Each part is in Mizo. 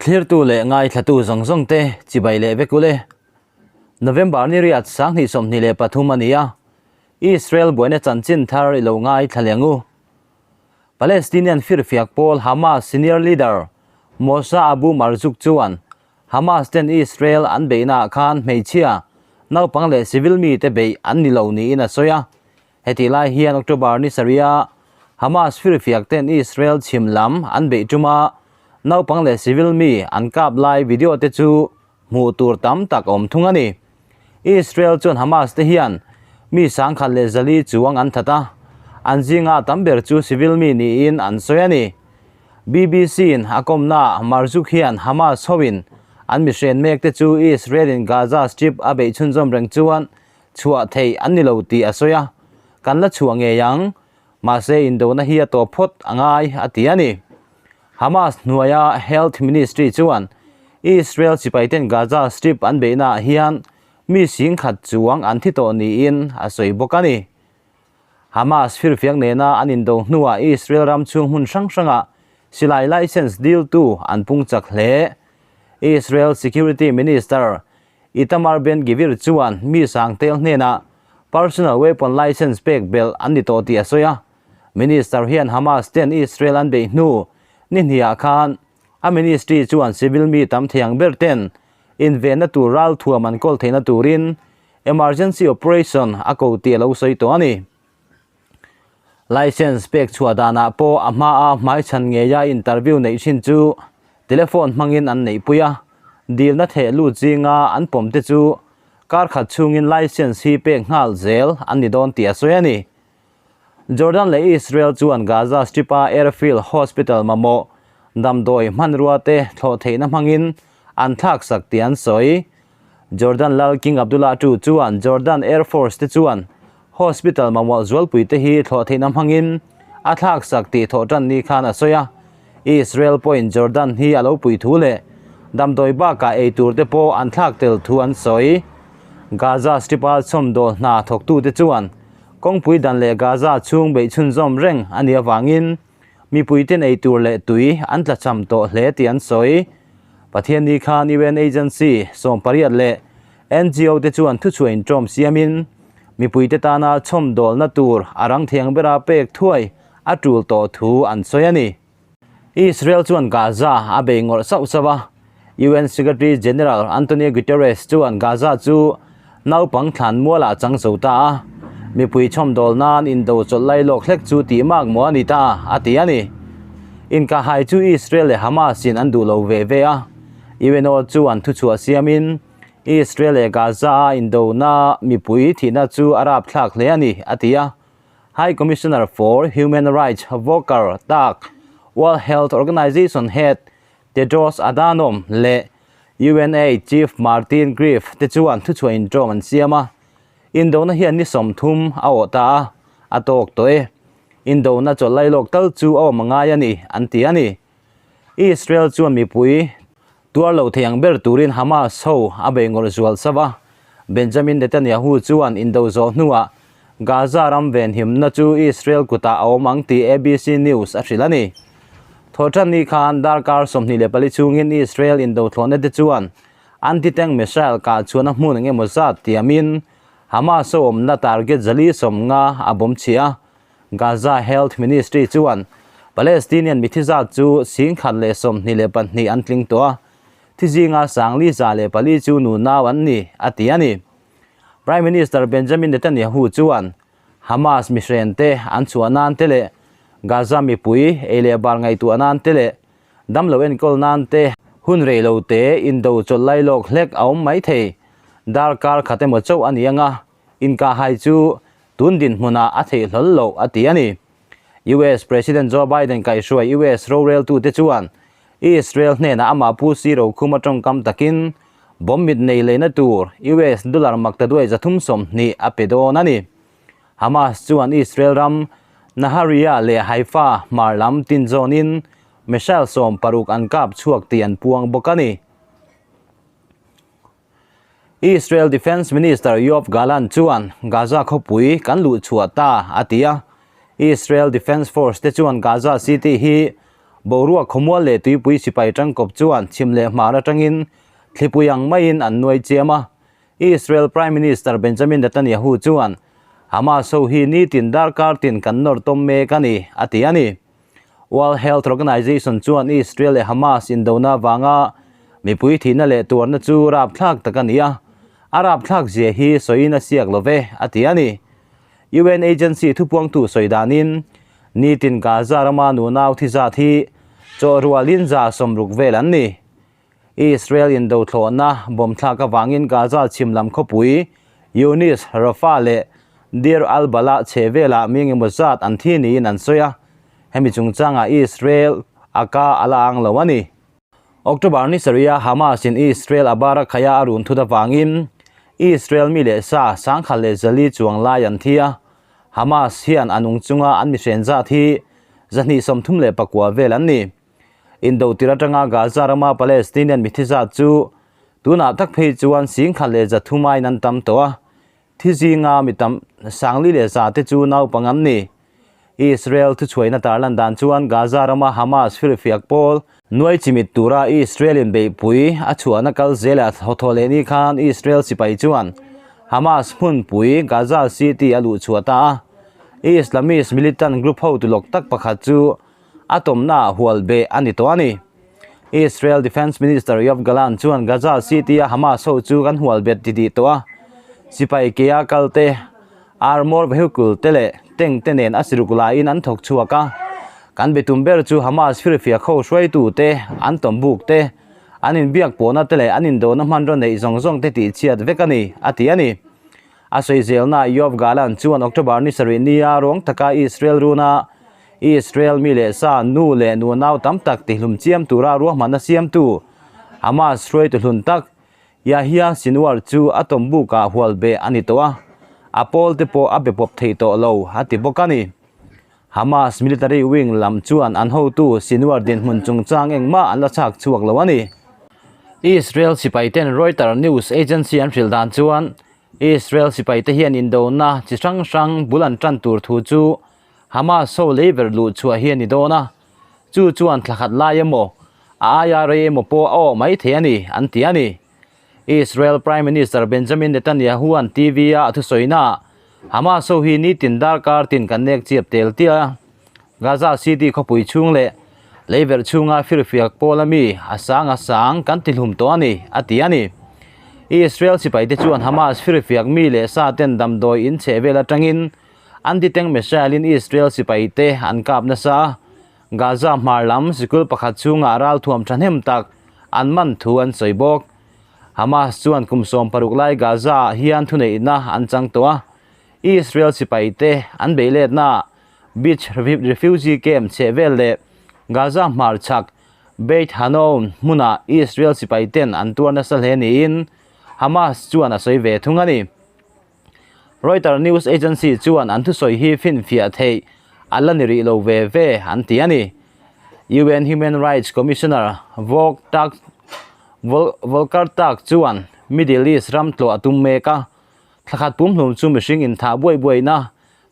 Thlirtu leh ngaithlatu zawng zawng te chibai leh vek ule. November ni riat 2023 a ni a, Israel buaina chanchin thar i lo ngaithla leh ang u. Palestinian firfiak pawl Hamas senior leader Mosha Abu Marzouk chuan Hamas ten Israel an beihnaah khan hmeichhia, naupang leh civil mite beih an ni lo niin a sawi a. Hetih lai hian October ni sarih-a Hamas firfiak ten Israel chhim lam an beih ṭuma naupang leh civil mi an kap lai video te chu hmuh tur tam tak a awm thung a ni. Israel chuan Hamas te hian mi 1,400 chuang an that a, an zinga tam ber chu civil mi niin an sawi a ni. BBC-in a kawmnaah Marzouk hian Hamas hoin an mihren mek te chu Israel-in Gaza Strip a beih chhunzawm reng chuan chhuah theih an ni lo tih a sawi a, Kan la chhuah ngei ang, mahse indona hi a tawp phawt a ngai, a ti a ni. Hamas hnuaia Health Ministry chuan Israel sipaiten Gaza Strip an beihnaah hian mi 10,000 chuang an thi tawh niin a sawi bawk a ni. Hamas firfiak nena an indo hnuah Israel ram chhung hmun hrang hrangah silai license diltu an pung chak hle. Israel Security Minister Itamar Ben-Gvir chuan mi sangtel hnenah personal weapon license pek belh an ni tawh tih a sawi a. Minister hian Hamas ten Israel an beih hnu ni hniah khan a ministry chuan civil mi tam thei ang ber ten invenna tur ralthuam an kawl theihna turin emergency operation a ko tih a lo sawi tawh a ni. License pek chhuah danah pawh a hmaa hmaichhan ngeia interview neih thin chu telephone hmangin an neihpui a, dilna theh lut zinga an pawm te chu kar khat chhungin license hi pek nghal zel an ni dawn tih a sawi a ni. Jordan leh Israel chuan Gaza Strip-a airfield hospital mamawh damdawi hmanrua te thlawh theihna hmangin an thlaksak tih an sawi. Jordan Lal King Abdullah ii chuan Jordan Air Force te chuan hospital mamawh zualpui te hi thlawh theihna hmangin a thlaksak tih thawh tan ni khan a sawi a. Israel pawhin Jordan hi a lo pui thu leh damdawi bakah ei tur te pawh an thlak tel thu an sawi. Gaza Strip-a chhawmdawl hna thawktute chuan Kawngpui dan leh Gaza chhung beih chhunzawm reng a nih avangin mipuite nei tur leh tui an tlachham tawh hle tih an sawi. Pathianni khan UN agency 80 leh NGO te chuan thuchhuah inṭawm siamin mipuite tana chhawmdawlna tur a rang thiang bera pek thuai a tul tawh thu an sawi a ni. Israel chuan Gaza a bei ngawrh sauh sauh a, UN Secretary General Antonio Guterres chuan Gaza chu naupang thlan mualah chang zo ta a, mipui chhawmdawl nan indo chawlh lai lawk hlek chu tih mak maw a ni ta, a ti a ni. Inkahhai chu Israel leh Hamas in an duh lo ve ve a, UNO chuan thuchhuah siamin Israel leh Gaza-a indona mipui thihna chu a rapthlak hle a ni, a ti a. High Commissioner for Human Rights Volker Turk, World Health Organization head Tedros Adhanom leh UNAIDS Chief Martin Griffiths te chuan thuchhuah inṭawm an siam a. Indona hian ni 30 a awh ta a, a tawk tawh e. Indona chawlh lailawk tal chu a awm a ngai a ni, an ti a ni. Israel chuan mipui tuar lo thei ang ber turin Hamas ho a bei ngawrh zual sauh a. Benjamin Netanyahu chuan indo zawh hnuah Gaza ram venhimna chu Israel kutah a awm ang tih ABC News a hrilh a ni. Thawhṭanni khan darkar 24 chhungin Israel indo thlawhna te chuan anti-tank missile kah chhuahna hmun eng emaw zat tiamin Hamas ho awmna target 150 a bawm chhiah a. Gaza Health Ministry chuan Palestinian mithi zat chu 1,022 an tling tawh a, thi zinga 4,104 chu nunau an ni, a ti a ni. Prime Minister Benjamin Netanyahu chuan Hamas mihren te an chhuah nan te leh Gaza mipui ei leh bar ngaihtuah nan te leh damlo enkawl nan te hun rei lo te indo chawlh lailawk hlek a awm mai thei. Darkar khat emaw chauh a ni anga inkahhai chu tun dinhmunah a theih hlawl loh a ti a ni. US President Joe Biden kaihhruai US roreltute chuan Israel hnenah amah Pu Si Rokhum atawngkam takin bomb mit nei leina tur US dollar maktaduai 320 a pe dawn a ni. Hamas chuan Israel ram Nahariya leh Haifa hmar lam tin zawnin missile 60 an kap chhuak tih an puang bawk a ni. Israel Defence Minister Yoav Gallant chuan Gaza khawpui kan luh chhuah ta a ti a. Israel Defence Force te chuan Gaza City hi Boruak khawmual leh tuipui sipai tangkawp chuan chhim leh hmar atangin thlipui ang maiin an nuai chiam a. Israel Prime Minister Benjamin Netanyahu chuan, Hamas ho hi nitin darkar tin kan nawr tawm mek a ni, a ti a ni. World Health Organization chuan Israel leh Hamas indona vanga mipui thihna leh tuarna chu rapthlak tak a ni a, a rapthlak zia hi sawiin a siak lo ve, a ti a ni. UN agency thupuangtu sawi danin nitin Gaza rama nunau thi zat hi chaw rualin 60 vel an ni. Israel indothlawhna bomb thlak avangin Gaza chhim lam khawpui Younis, Rafah leh Deir al-Balah chhe velah mi engemaw zat an thi niin an sawi a, hemi chungchangah Israel a ka a la ang lo a ni. October ni sarih-a Hamas-in Israel a bar a khaih a a run thut avangin Israel mi leh sa 1004 chuang lai an thi a, Hamas hian a nung chunga an mihren zat hi 239 vel an ni. Indo tir atanga Gaza rama Palestinian mithi zat chu tunah tak phei chuan 1,300 aiin an tam tawh a, thi zinga mi tam 4,100 te chu naupang an ni. Israel thuchhuaina tarlan dan chuan Gaza rama Hamas firfiak pawl nuai chimit tura Israel in beihpui a chhuahna kal zel a thawthaw leh ni khan Israel sipai chuan Hamas hmunpui Gaza City a luhchhuah ta a. Islamist militant group hotu lawk tak pakhat chu a tawmnaah hual beh a ni tawh a ni. Israel Defence Minister Yoav Gallant chuan Gaza City-a Hamas ho chu kan hual bet ti tih tawh a, sipai kea kal te, armour vehicle te leh tank te nen a siruk laiin an thawk chhuak a. Kan be tum ber chu Hamas firfiak ho hruaitu te, an tawmbuk te, an inbiak pawhna te leh an indona hmanraw neih zawng zawng te tihchhiat vek a ni, a ti a ni. A sawi zelnaah Yoav Gallant chuan October ni sarih nia ruang taka Israel runa Israel mi leh sa, nu leh nunau tam tak tihlum chiam tura ruahmanna siamtu Hamas hruaitu hlun tak Yahya Sinwar chu a tawmbukah hual beh a ni tawh a, a pawlte pawh a be pawp thei tawh lo a ti bawk a ni. Hamas military wing lam chuan an hotu Sinwar dinhmun chungchang engmah an la chhak chhuak lo a ni. Israel sipaiten Reuters news agency an hrilh dan chuan Israel sipaite hian indona chi hrang hrang bul an tan tur thu chu Hamas ho lei ber luh chhuah hi a ni dawn a, chu chuan thla khat lai emaw, a aia rei emaw pawh a awh mai thei a ni, an ti a ni. Israel Prime Minister Benjamin Netanyahu-a'n TV-a a thusawi-naah, Hamas ho hi nitin darkar tin kan nek chiap tel tia a, Gaza City khawpui chhung leh lei verh chhunga firfiak pawl ami a sang a sang kan ti hlum tawh a ni, a ti a ni. Israel sipaite chuan Hamas firfiak mi leh sa ten damdawi in chheh vel atangin Anti-tank missile-in Israel sipaite an kap nasa a, Gaza hmar lam sikul pakhat chhungah ralthuam thahnem tak an man thu an sawi bawk. Hamas chuan kum 60 lai Gaza-ah hian thuneihna an chang tawh a, Israel sipaite an beihletnaah Beach Refugee Camp chhehvel leh Gaza hmar chhak Beit Hanoun hmunah Israel sipaiten an tuar nasa hle niin Hamas chuan a sawi ve thung a ni. Reuters news agency chuan an thusawi hi finfiah theih a la ni rih lo ve ve an ti a ni. UN Human Rights Commissioner Volker Turk chuan Middle East ram tlawh a tum mek a, thla khat pumhlum chu mihring inthah buai buaina,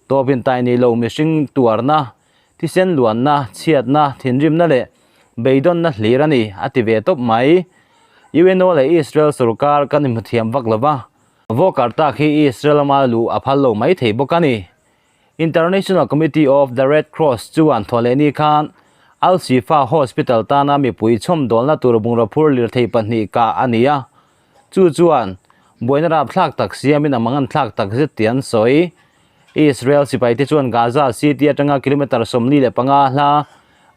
tawp intai ni lo mihring tuarna, thisen luanna, chhiatna, thinrimna leh beidawnna hlir a ni, a ti ve tawp mai. UNO leh Israel sorkar kan inhmuthiam vak lo va, Volker Turk hi Israel lama luh a phal lo mai thei bawk a ni. International Committee of the Red Cross chuan thawhlehni khan Al Shifa Hospital tana mipui chhawmdawlna tur bungraw phur lirthei pahnih kah a ni a, chu chuan buaina rapthlak tak siamin a mangan thlak tak zet tih an sawi. Israel sipaite chuan Gaza City atanga kilometre 45 hla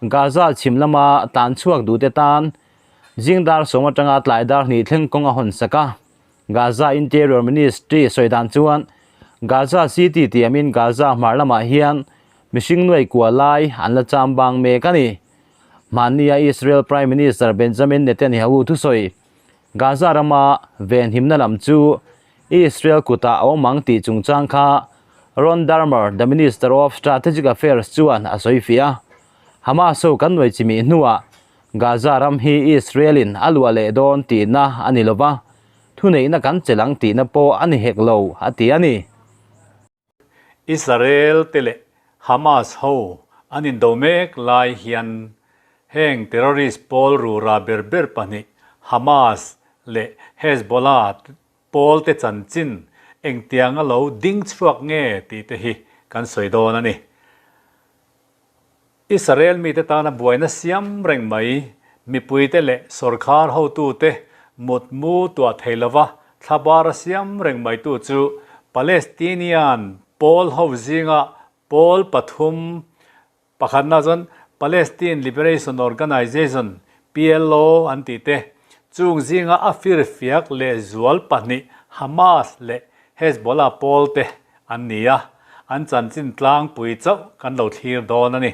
Gaza chhim lama tlan chhuak duhte tan zing dar sawm atanga tlai dar hnih thleng kawng a hawn sak a. Gaza Interior Ministry sawi dan chuan Gaza City tiamin Gaza hmar lamah hian mihring nuai kua lai an la cham bang mek a ni. Hmannia Israel Prime Minister Benjamin Netanyahu thusawi, Gaza rama venhimna lam chu Israel kutah a awm ang tih chungchang kha Ron Dermer, the Minister of Strategic Affairs chuan a sawi fiah a. Hamas ho kan nuai chimih hnuah Gaza ram hi Israel-in a luah leh dawn tihna a ni lo va, thuneihna kan chelh ang tihna pawh a ni hek lo, a ti a ni. Israel te leh Hamas ho an indo mek lai hian Heng terrorist pawl rura ber ber pahnih Hamas leh Hezbollah pawl te chanchin engtianga lo ding chhuak nge tih te hi kan sawi dawn a ni. Israel mite tana buaina siam reng mai, mipuite leh sawrkhar hotute mutmu tuah thei lova thlabar a siam reng maitu chu Palestinian pawl ho zinga pawl pathum Pakhatna chuan Palestine Liberation Organization, PLO, an tih te, chung zinga a firfiak leh zual pahnih Hamas leh Hezbollah pawl te an ni a, an chanchin tlangpui chauh kan lo thlir dawn a ni.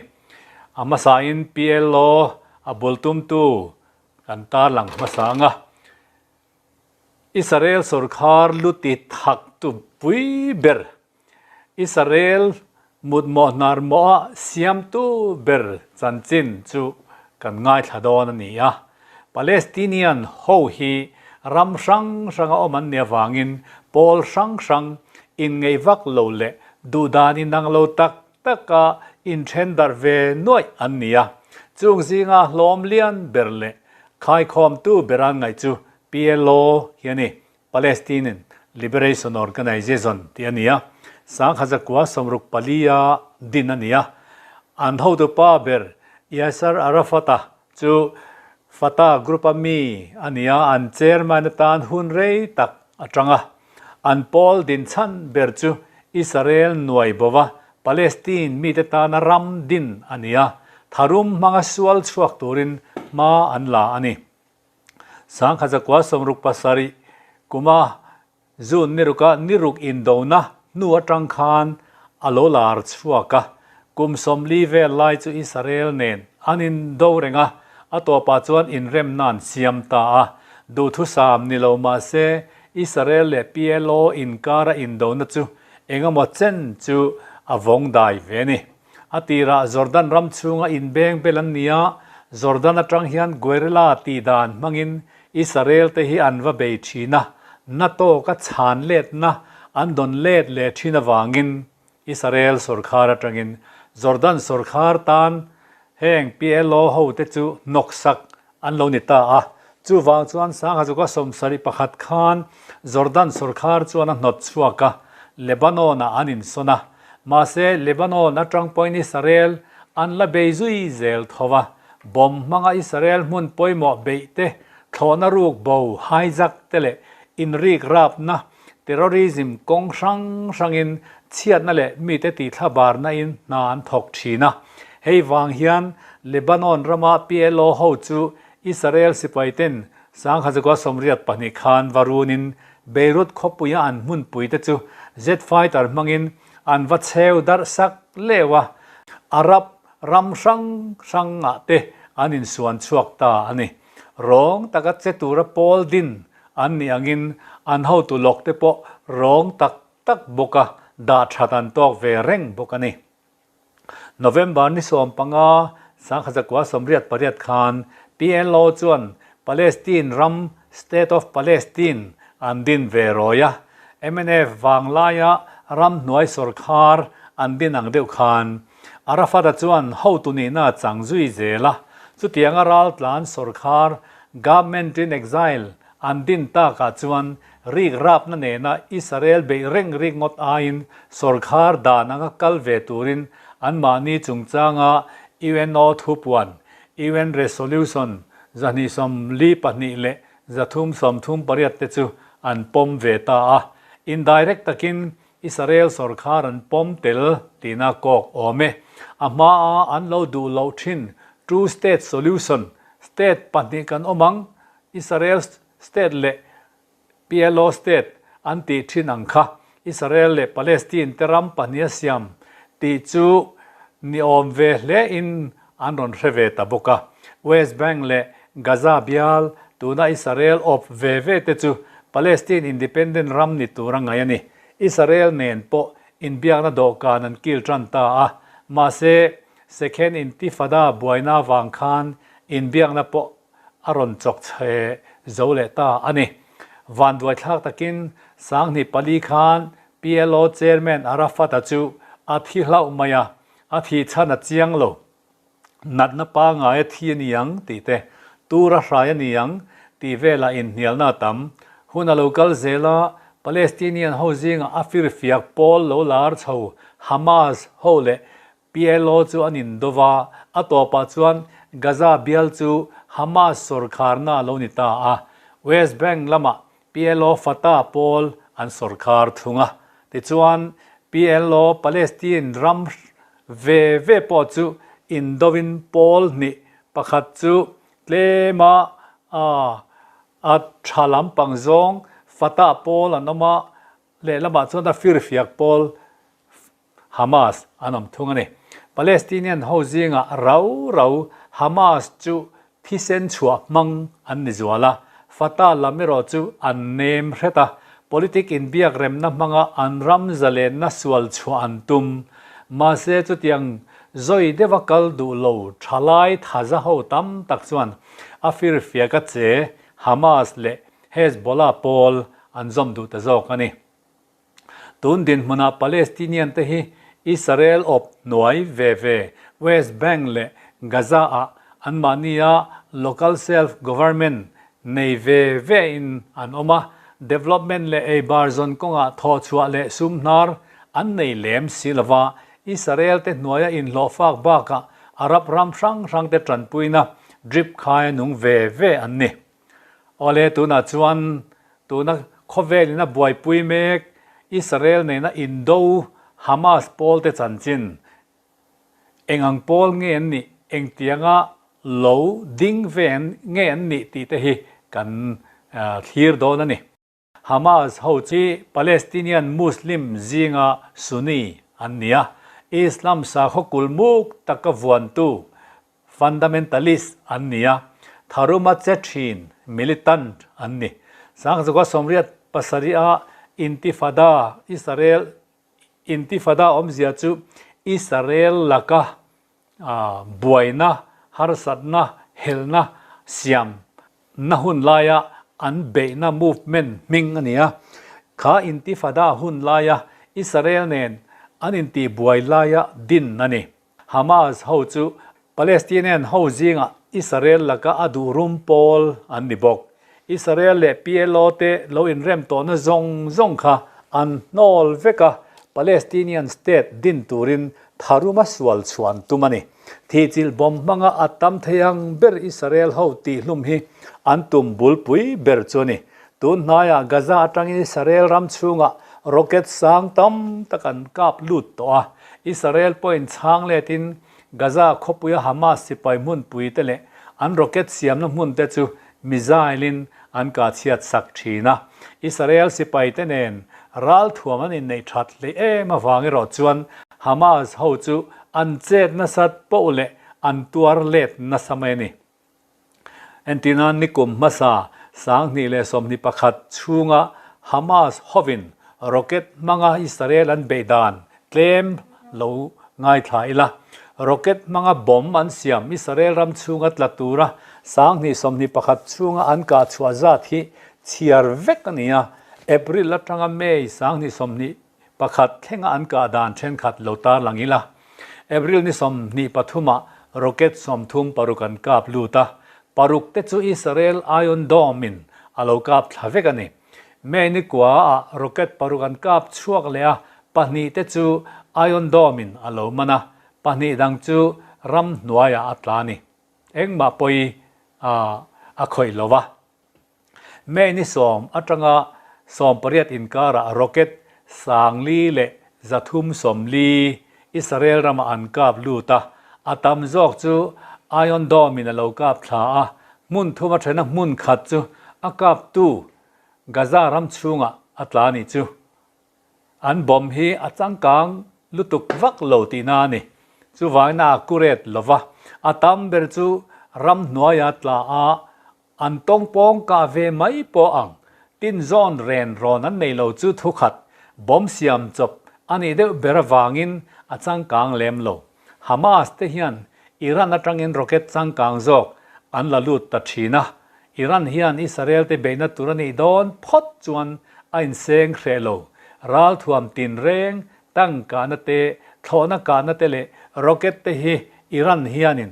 A hmasain PLO a bul tumtu kan tarlang hmasa ang a, Israel sawrkhar lu ti thak tu pui ber Israel mutmawh hnarmawha siamtu ber chanchin chu kan ngaithla dawn a ni a. Palestinian ho hi ram hrang hranga awm an nih avangin pawl hrang hrang inngeih vak lo leh duhdan inang lo tak taka inthen darh ve nuaih an ni a. Chung zinga hlawm lian ber leh khaikhawmtu bera ngaih chu PLO hi a ni. Palestinian Liberation Organization tih a ni a, Sangkhazakua sawmruk palia din a ni a. An hotupa ber Yasser Arafat-a chu Fatah Group-a mi a ni a, an chairman atan hun rei tak a tang a. An pawl din chhan ber chu Israel nuai bova Palestine mite tana ram din a ni a, tharum hmanga sual chhuak turin hma an la a ni. Sangkhazakua 67 kuma June ni ruka ni ruk indona hnu atang khan a lo lar chhuak a, kum 40 vel lai chu Israel nen an indo reng a, a tawpah chuan inremna an siam ta a. Duhthusam ni lo mahse Israel leh PLO inkara indona chu engemaw chen chu a vawng dai ve a ni. A tirah Jordan ram chhunga inbeng bel an ni a, Jordan atang hian guerrilla tih dan hmangin Israel te hi an va bei thin a, na tawka chhan letna an dawn let leh thin avangin Israel sawrkhar atangin Jordan sawrkhar tan heng PLO ho te chu hnawksak An lo ni ta a. Chuvang chuan Sanghazuka 71 khan Jordan sawrkhar chuan a hnawt chhuak a, Lebanon-ah an insawn a. Mahse, Lebanon atang pawhin Israel an la bei zui zel tho a. Bomb hmanga Israel hmun pawimawh beih te, thlawhna ruk bo, hijack te leh inrik rapna, terrorism, kawng hrang hrangin chhiatna leh mite tihthla barna-in hna an thawk thin a. Hei vang hian Lebanon rama PLO ho chu Israel sipaiten 1982 khan va runin Beirut khawpuia an hmunpuite chu jet fighter hmangin an va cheu darh sak leuh a, Arab ram hrang hrangah te an insuan chhuak ta a ni. Rawng taka che tura pawl din an nih angin an hotu lawkte pawh rawng tak tak bawka dah that an tawk ve reng bawk a ni. November ni 15, 1988 khan PLO chuan Palestine ram State of Palestine an din ve rawi a, mnf vanglaia ramhnuai sawrkhar an din ang deuh khan Arafat-a chuan hotu nihna a chang zui zel a, chutianga raltlan sawrkhar Government in Exile an din takah chuan rik rapna nena Israel beih reng rik ngawt aiin sawrkhar dan anga kal ve turin anmahni chungchanga UNO thupuan, UN Resolution, 242 leh 338 te chu an pawm ve ta a. Indirect takin Israel sawrkhar an pawm tel tihna kawk awm e. A hmaa an lo duh loh thin Two State Solution, State pahnih kan awm ang, Israel State leh PLO State an tih thin ang kha Israel leh Palestine te ram pahnih a siam tih chu ni awm ve hle in an rawn hre ve ta bawk a. West Bank leh Gaza bial tuna Israel awp ve ve te chu Palestine independent ram ni tur a ngaih a ni. Israel nen pawh inbiakna dawhkan an kil tan ta a, mahse Second Intifada buaina avang khan inbiakna pawh a rawn chawk chhe zo leh ta a ni. Vanduaithlak takin 2004 khan PLO Chairman Arafat-a chu a thi hlauh mai a, a thih chhan a chiang lo. Natna pangai a thi a ni ang tih te, tur a hrai a ni ang tih velah inhnialna a tam. Hun a lo kal zel a, Palestinian ho zingah a firfiak pawl lo lar chho Hamas ho leh PLO chu an indo va, a tawpah chuan Gaza bial chu Hamas sawrkharna a lo ni ta a, West Bank lamah PLO Fatah pawl an sawrkhar thung a. Tichuan, PLO Palestine ram ve ve pawh chu indovin pawl hnih pakhat chu tlema a tha lampang zawng Fatah pawl an awm a, lehlamah chuan a firfiak pawl Hamas an awm thung a ni. Palestinian ho zingah rau rau Hamas chu thisen chhuah hmang an ni zual a, Fatah lam erawh chu an nem hret a, politic inbiak remna hmanga an ram zalenna sual chhuah an tum. Mahse chutiang zawi deuha kal duh lo thalai thaza ho tam tak chuan a firfiak a che Hamas leh Hezbollah pawl an zawm duh ta zawk a ni. Tun dinhmunah Palestinian te hi Israel awp hnuai ve ve West Bank leh Gaza-ah anmahnia local self government nei ve ve in an awm a, development leh eibar zawn kawngah thawhchhuah leh sum hnar an nei lem si lova, Israel te hnuaia inhlawhfak bakah Arab ram hrang hrang te tanpuina drip khai a nung ve ve an ni. Awle, tunah chuan tuna khawvelin a buaipui mek Israel nena indo Hamas pawlte chanchin eng ang pawl nge an nih, engtianga lo ding ve nge an nih tih te hi kan thlir dawn a ni. Hamas ho chi Palestinian Muslim zinga Sunni an ni a, Islam sakhaw kulmuk taka vuantu, fundamentalist, an ni a, tharuma che thin, militant, an ni. Sangzawka 87 a Intifada, Israel Intifada awmzia chu Israel laka buaina, harsatna, helna siam na hun laia an beihna movement hming a ni a. Kha Intifada hun laia Israel nen an intihbuai laia din a ni. Hamas ho chu Palestinian ho zingah Israel laka a duh rum pawl an ni bawk. Israel leh PLO te lo inrem tawhna zawng zawng kha an hnawl vek a, Palestinian state din turin tharuma sual chhuan tum a ni. Thihchilh bomb hmanga a tam thei ang ber Israel ho tihhlum hi an tum bulpui ber chu a ni. Tun hnaiah Gaza atangin Israel ram chhungah rocket sang tam tak an kap lut tawh a, Israel pawhin chhang letin Gaza khawpuia Hamas sipai hmunpui te leh an rocket siamna hmun te chu missile in an kah chhiat sak thin a. Israel sipai te nen ralthuam an inneih that hlei em avang erawh chuan Hamas ho chu an chet nasat poh leh an tuar let nasa mai a ni. Entirna nikum hmasa 2021 chhunga Hamas hovin rocket hmanga Israel an beih dan tlem lo ngaithla ila. Rocket hmanga bomb an siam Israel ram chhunga tla tura 2021 chhunga an kah chhuah zat hi chhiar vek a ni a, April atanga May 2021 thlenga an kah dan thenkhat lo tarlang ila. April ni 23 ah rocket 36 an kap lut a, paruk te chu Israel Iron Dome in a lo kap thla vek a ni. May ni kua ah rocket paruk an kap chhuak leh a, pahnih te chu Iron Dome in a lo man a, pahnih dang chu ram hnuaiah a tla a ni. Engmah pawi a khawih lo va. May ni 10 atanga 18 inkarah rocket 4340 Israel ramah an kap lut a, a tam zawk chu Iron Dome in a lo kap thla a, hmun thum a thena hmun khat chu a kaptu Gaza ram chhungah a tla a nih chu. An bomb hi a changkang lutuk vak lo tihna a ni. Chuvangin a accurate lova, a tam ber chu ram hnuaia tla a An tawngpawng kah ve mai pawh ang. Tin zawn ren rawn an nei lo chu thukhat bomb siam chawp a nih deuh ber avangin a changkang lem lo. Hamas te hian Iran atangin rocket changkang zawk an la lut ta thin a. Iran hian Israel te beihna tur a nih dawn phawt chuan a inseng hreh lo. Ralthuam tinreng, tank kahna te, thlawhna kahna te leh rocket te hi Iran hianin.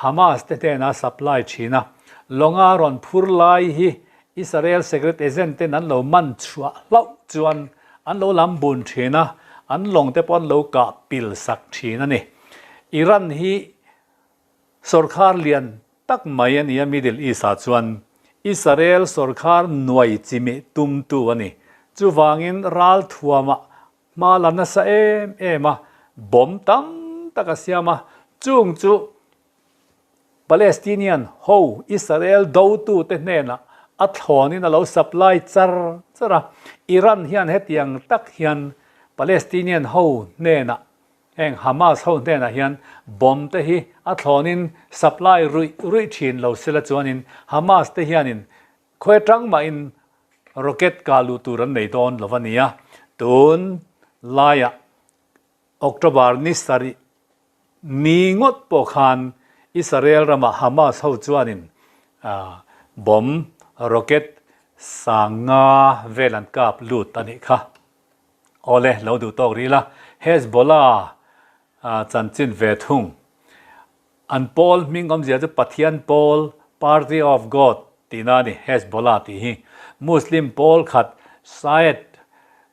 Hamas te hnena supply thin a, lawnga rawn phur lai hi Israel secret agent ten an lo man chhuah hlauh chuan an lo lam bun thin a, an lawng te pawh an lo kah pil sak thin a ni. Iran hi sawrkhar lian tak mai a ni a, Middle East ah chuan Israel sawrkhar nuai chimih tumtu a ni. Chuvangin ralthuamah Hma la nasa em em a, bomb tam tak a siam a, chung chu Palestinian ho Israel dotute hnenah a thlawnin a lo supply char char a. Iran hian hetiang tak hian Palestinian ho hnenah, heng Hamas ho hnenah hian bomb te hi a thlawnin supply ruih ruih thin lo sela chuanin Hamas te hianin Khawi atang mahin rocket kah luh tur an nei dawn lo a nia. Tun laiah October ni sarih ni ngawt pawh khan Israel ramah Hamas ho chuanin bomb rocket sanga vel an kap lut a nih kha. Awle, lo duh tawk rih la, Hezbollah chanchin ve thung. An pawl hming awmzia chu Pathian pawl, Party of God, tihna a ni, Hezbollah tih hi. Muslim pawl khat, Shiite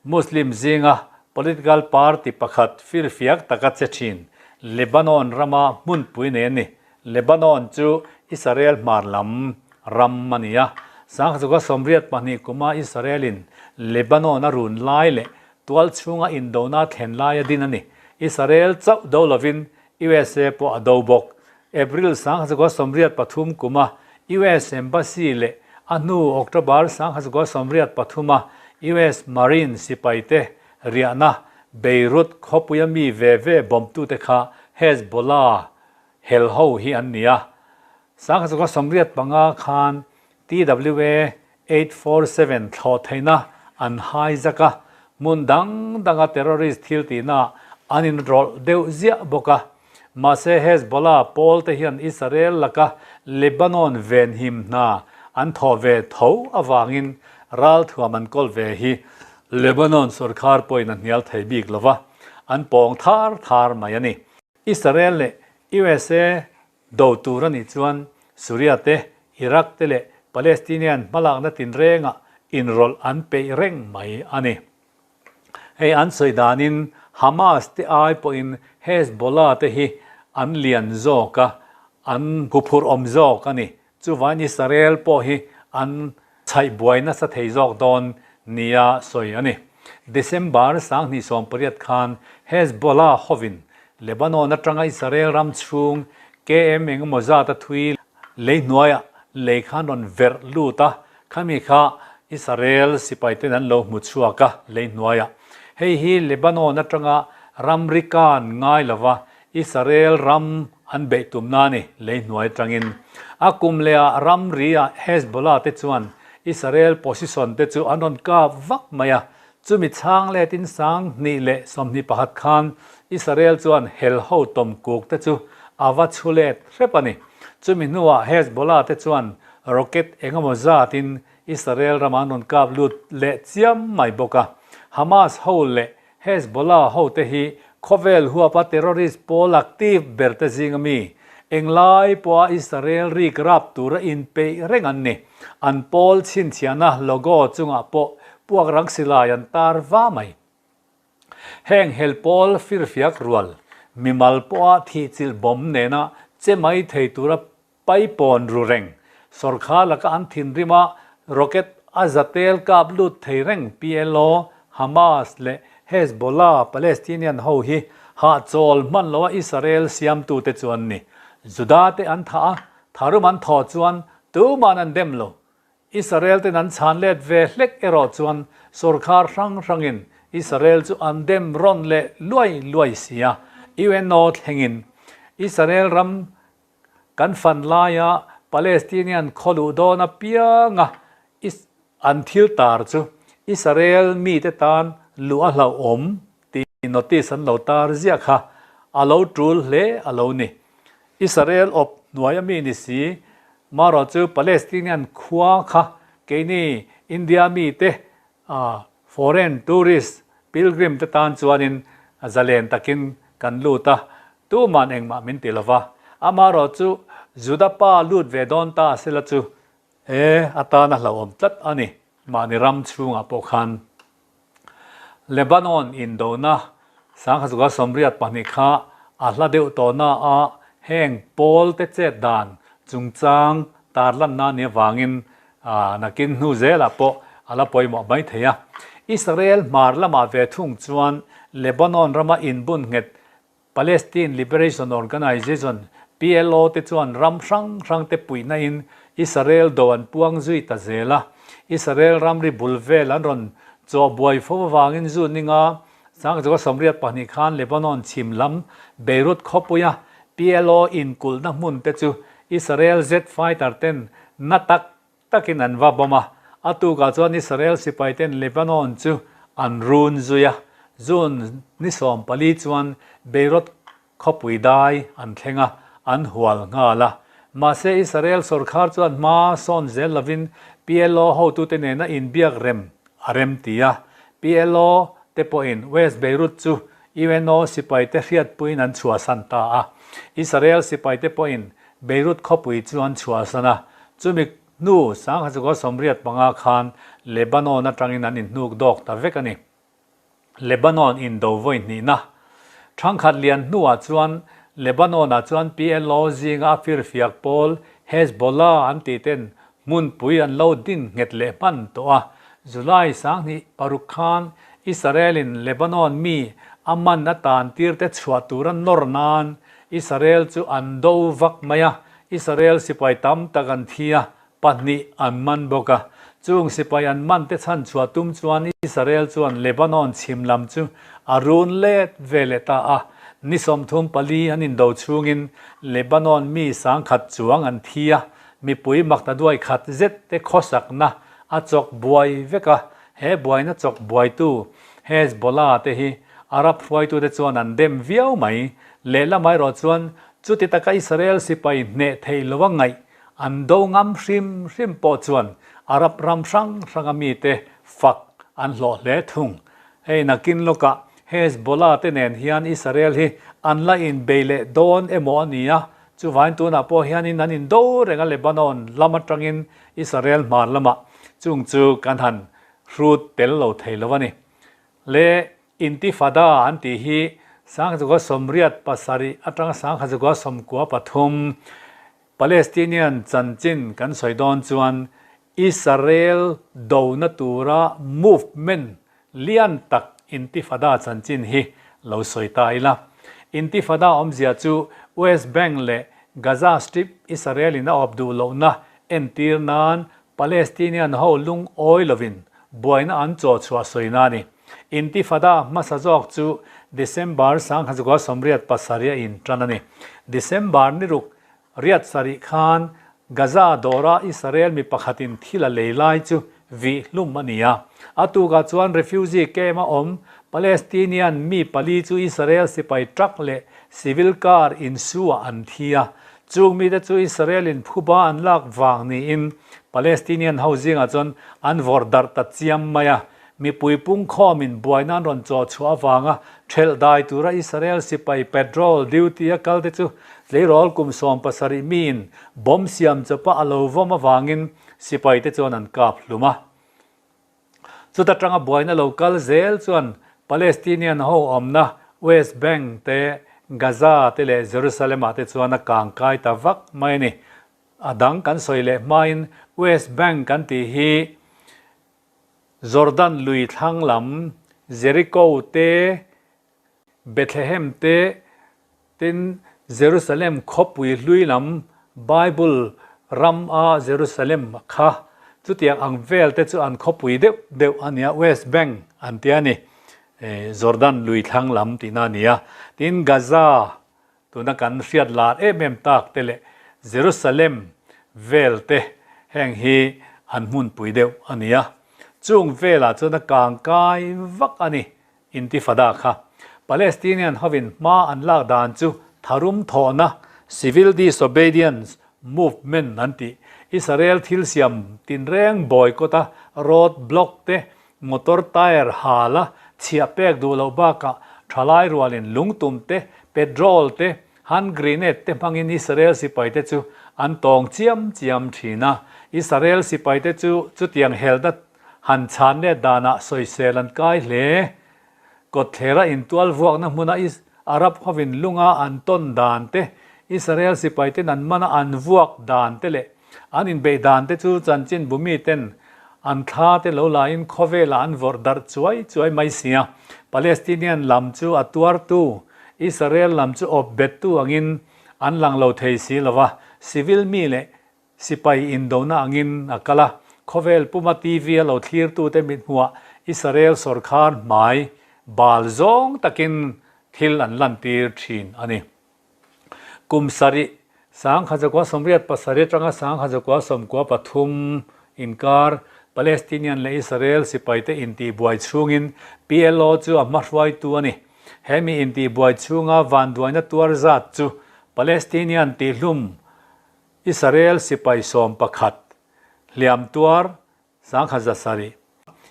Muslim zinga political party pakhat firfiak taka che thin, Lebanon rama hmunpui nei a ni. Lebanon chu Israel hmar lam ram a ni a. Sangkhachuka 82 kuma Israel-in Lebanon a run lai leh tual chhunga indona thlen laia din a ni. Israel chauh do lovin USA pawh a do bawk. April 1983 kuma US Embassy leh a hnu October 1983 a US Marine sipaite riahna Beirut khawpuia mi ve ve bawmtute kha Hezbollah hel ho hi an ni a. 1985 khan TWA 847 thlawh theihna an hai zak a, hmun dang danga terrorist thil tihna an inrawlh deuh ziah bawk a. Mahse Hezbollah pawl te hian Israel laka Lebanon venhim hna an thawh ve tho avangin ralthuam an kawl ve hi Lebanon sorkar pawhin a hnial thei bik lo va, an pawng thar thar mai a ni. Israel leh USA Do tur a nih chuan Syria te, Iraq te leh Palestinian hmalakna tinrengah inrawlh an peih reng mai a ni. Hei an sawi danin Hamas te ai pawhin Hezbollah te hi an lian zawk a, an huphurh awm zawk a ni. Chuvain Israel pawh hi an chhaih buai nasa thei zawk dawn nia sawi a ni. December 2018 khan Hezbollah hovin Lebanon atanga Israel ram chhung KM engemaw zat a thui lei hnuaiah lei khan rawn verh lut a, khami kha Israel sipaiten an lo hmu chhuak a lei hnuaiah. Hei hi Lebanon atanga ramri kan ngai lova Israel ram an beih tumna a ni, lei hnuai atangin. A kum lehah ramri-ah Hezbollah te chuan Israel position te chu an rawn kap vak mai a, chumi chhang letin 2021 khan Israel chuan hel ho tawm kuk te chu a va chhu let hrep a ni. Chumi hnuah Hezbollah te chuan rocket engemaw zatin Israel ramah an rawn kap lut leh chiam mai bawk a. Hamas ho leh Hezbollah hote hi khawvel huapa terrorist pawl active berte zinga mi, englai pawha Israel rik rap tura inpeih reng an ni. An pawl chhinchhiahna logo chungah pawh puak rang silai an tar va mai. Heng hel pawl firfiak rual, mimal pawha thihchilh bomb nena che mai thei tura Paipawn ru reng, sawrkhar laka an thinrim a, rocket a zatel kap lut thei reng PLO, Hamas leh Hezbollah Palestinian ho hi hahchawl hman loa Israel siamtute chu an ni. Juda te an thah a, tharum an thawh chuan tuman an dem lo. Israel ten an chhan let ve hlek erawh chuan sawrkhar hrang hrangin Israel chu an dem rawn leh luai luai si a, UNO thlengin Israel ram Kan fan laia Palestinian khaw luh dawn apianga an thil tar chu Israel mite tan luh a hlauhawm tih notice an lo tar ziah kha a lo tul hle a lo ni. Israel awp hnuai a mi ni si, marawh chu Palestinian khua kha keini India mite Foreign tourist, pilgrim te tan chuanin zalen takin kan lut a, tuman engmah min ti lova. Amaherawhchu Juda pa lut ve dawn ta sela chu e atana hlauhawm tlat a ni. Mahni ram chhungah pawh khan Lebanon indona 1982 kha a hla deuh tawhna a heng pawl te chet dan chungchang tarlanna a nih avangin nakin hnu zelah pawh a la pawimawh mai thei a. Israel hmar lamah ve thung chuan Lebanon rama inbun nghet Palestine Liberation Organization, PLO, te chuan ram hrang hrang te puihna in Israel do an puang zui ta zel a. Israel ramri bul vel an rawn chawh buai fo avangin June ninga 1982 khan Lebanon chhim lam Beirut khawpuia PLO inkulhna hmun te chu Israel jet fighter ten na tak takin an va bawm a, a tukah chuan Israel sipaiten Lebanon chu an run zui a, June ni 14 chuan Beirut khawpui dai an thleng a, an hual nghal a. Mahse Israel sawrkhar chuan hma sawn zel lovin PLO hotute nena inbiak rem a rem ti a, PLO te pawhin West Beirut chu UNO sipaite hriatpuiin an chhuahsan ta a, Israel sipaite pawhin Beirut khawpui chu an chhuahsan a, chumi hnu 1985 khan Lebanon atangin an inhnuk dawk ta vek a ni. Lebanon indo vawi hnihna thangkhat lian hnuah chuan Lebanon-ah chuan PLO zinga a firfiak pawl Hezbollah an tih ten hmunpui an lo din nghet leh hman tawh a. July 26 khan Israel-in Lebanon mi a man a tan tir te chhuah tura nawr nan Israel chu an do vak mai a, Israel sipai tam tak an thi a, pahnih an man bawk a. Chung sipai an man te chhan chhuah tum chuan Israel chuan Lebanon chhim lam chu a run let ve leh ta a. Ni 34 an indo chhungin Lebanon mi 10,000 chuang an thi a, mipui makta duai khat zet te khawsakna a chawk buai vek a. He buaina chawk buaitu Hezbollah te hi Arab hruaitute chuan an dem viau mai. Lehlam erawh chuan chuti taka Israel sipai hneh theih lo a ngaih an do ngam hrim hrim pawh chuan Arab ram hrang hranga mite fak an hlawh hle thung. Hei nakin lawkah Hezbollah te nen hian Israel hi an la inbei leh dawn emaw a ni a, chuvain tunah pawh hianin an indo reng a Lebanon lam atangin Israel hmar lamah chung chu kan han hrut tel lo thei lo a ni. Le Intifada an tih hi 1987 atanga 1993 Palestinian chanchin kan sawi dawn chuan Israel dona tura movement lian tak Intifada chanchin hi lo sawi ta ila. Intifada awmzia chu West Bank leh Gaza Strip Israel in a awp duh lohna entir nan Palestinian ho lungawi lovin buaina an chaw chhuah sawina a ni. Intifada hmasa zawk chu December 1987 a intan a ni. December ni ruk riat sarih khan Gaza dawra Israel mi pakhatin thil a lei lai chu vih hlum a ni a. A tukah chuan refugee camp a awm Palestinian mi pali chu Israel sipai truck leh civil car insu-ah an thi a. Chung mite chu Israel-in phuba an lak vang niin Palestinian ho zingah chuan an vawrh darh ta chiam mai a. Mipui pungkhawmin buaina an rawn chaw chhuah avanga thelh dai tura Israel sipai patrol duty a kalte chu tleirawl kum 17 miin bomb siam chawpa a lo vawm avangin sipaite chuan an kap hlum a. Chuta tanga buaina lo kal zel chuan Palestinian ho awmna West Bank te, Gaza te leh Jerusalem-ah te chuan a kang kai ta vak mai a ni. A dang kan sawi leh hmain West Bank kan tih hi Jordan lui thlang lam Jericho te, Bethlehem te, tin Jerusalem khawpui hlui lam Bible ram a Jerusalem kha chutiang ang vel te chu an khawpui deuh deuh a nia, West Bank an tia ni, Jordan lui thlang lam tihna a ni a. Tin Gaza tuna kan hriat lar em em tak te leh Jerusalem vel te heng hi an hmunpui deuh a ni a. Chung velah chuan a kang kai vak a ni. Intifada kha Palestinian hovin hma an lak dan chu tharum thawhna, civil disobedience movement an tih, Israel thil siam tinreng boycott a, road block te, motor tyre hal a, chhiah pek duh loh bakah thalai rualin lungtum te, petrol te Hand grenade te hmangin Israel sipaite chu an tawng chiam chiam thin a. Israel sipaite chu chutiang helna han chhan let danah sawisel an kai hle. Kawtthlera intual vuakna hmuna Arab hovin lunga an tawn dan te, Israel sipaiten an mana an vuak dan te leh an inbeih dan te chu chanchin bumi ten an thla te lo lain khawvelah an vawrh darh chuai chuai mai sia. Palestinian lam chu a tuartu, Israel lam chu awp bettu angin an lang lo thei si lo va, civil mi leh Sipai indona angin a kal a, khawvel puma TV a lo thlirtute mithmuah Israel sawrkhar hmai bal zawng takin thil an lantir thin a ni. Kum sarih, 1987 atanga 1993 inkar Palestinian leh Israel sipaite intihbuai chhungin PLO chu a hmahruaitu a ni. He mi intihbuai chhunga vanduaina tuar zat chu Palestinian tihlum Israel sipai 11, hliam tuar 1,100.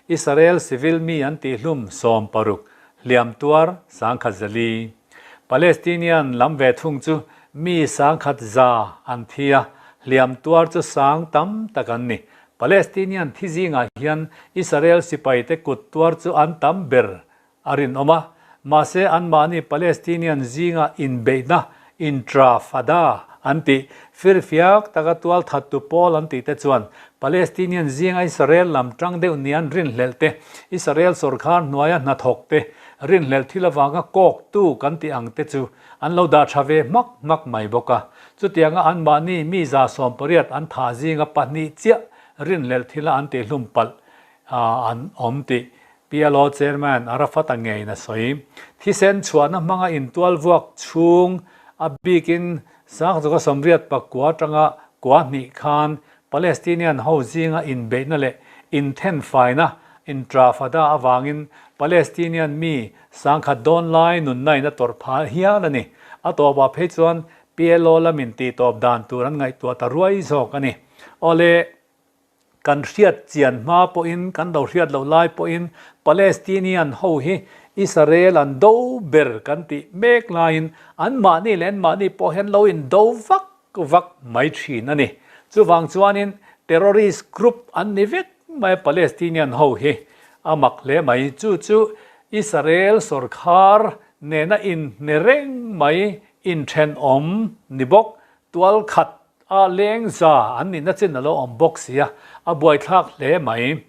Israel civil mi an tihhlum 60, hliam tuar 1,400. Palestinian lam ve thung chu mi 1,100 an thi a, hliam tuar chu sang tam tak an ni. Palestinian thi zingah hian Israel sipaite kut tuar chu an tam ber a rinawm a, mahse anmahni Palestinian zinga inbeihna, intrafada, an tih, firfiak taka tualthattu pawl an tih te chuan Palestinian zinga Israel lam tang deuh ni an rinhlelh te, Israel sawrkhar hnuaia hnathawk te, rinhlelh thil avanga kawktu kan tih ang te chu an lo dah tha ve hmak hmak mai bawk a. Chutianga anmahni mi 180 an thah zinga pahnih chiah rinhlelh thila an tihhlum palh an awm tih PLO Chairman Arafat-a ngeiin a sawi. Thisen chhuahna hmanga intual vuak chhung a bikin 1989 atanga kua hnih khan Palestinian ho zinga inbeihna leh inthenfaina intrafada avangin Palestinian mi 10,000 dawn lai nunnain a tawrh phah hial a ni. A tawpah phei chuan PLO lamin tihtawp dan tur an ngaihtuah ta ruai zawk a ni. Awle. Kan hriat chian hma pawhin, kan lo hriat loh lai pawhin Palestinian ho hi Israel an do ber kan tih mek laiin anmahni leh anmahni pawh hian lo in do vak vak mai thin a ni. Chuvang chuanin terrorist group an ni vek mai a Palestinian ho hi a mak hle mai. Chu chu Israel sawrkhar nena inhne reng mai inthenawm ni bawk tualkhat A leng za an nihna chin a lo awm bawk sia, a buaithlak hle mai.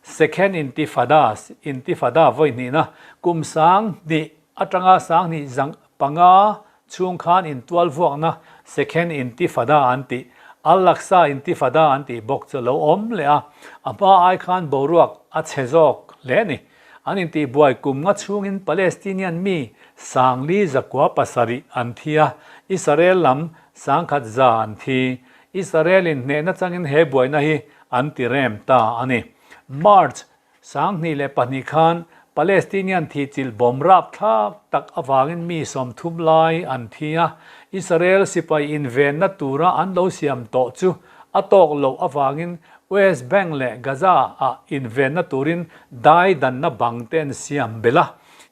Second Intifada, Intifada vawi hnihna, kum 2000 atanga 2005 chhung khan intual vuakna Second Intifada an tih, Al-Aqsa Intifada an tih bawk chu a lo awm leh a, a hma ai khan boruak a chhe zawk hle a ni. An intihbuai kum nga chhungin Palestinian mi 4,700 an thi a, Israel lam 1,100 an thi. Israel in hnehna changin he buaina hi an ti rem ta a ni. March 2002 khan Palestinian thihchilh bawm rapthlak tak avangin mi 30 lai an thi a, Israel sipai invenna tura an lo siam tawh chu a tawk loh avangin West Bank leh Gaza ah invenna turin dai danna bang te an siam belh a.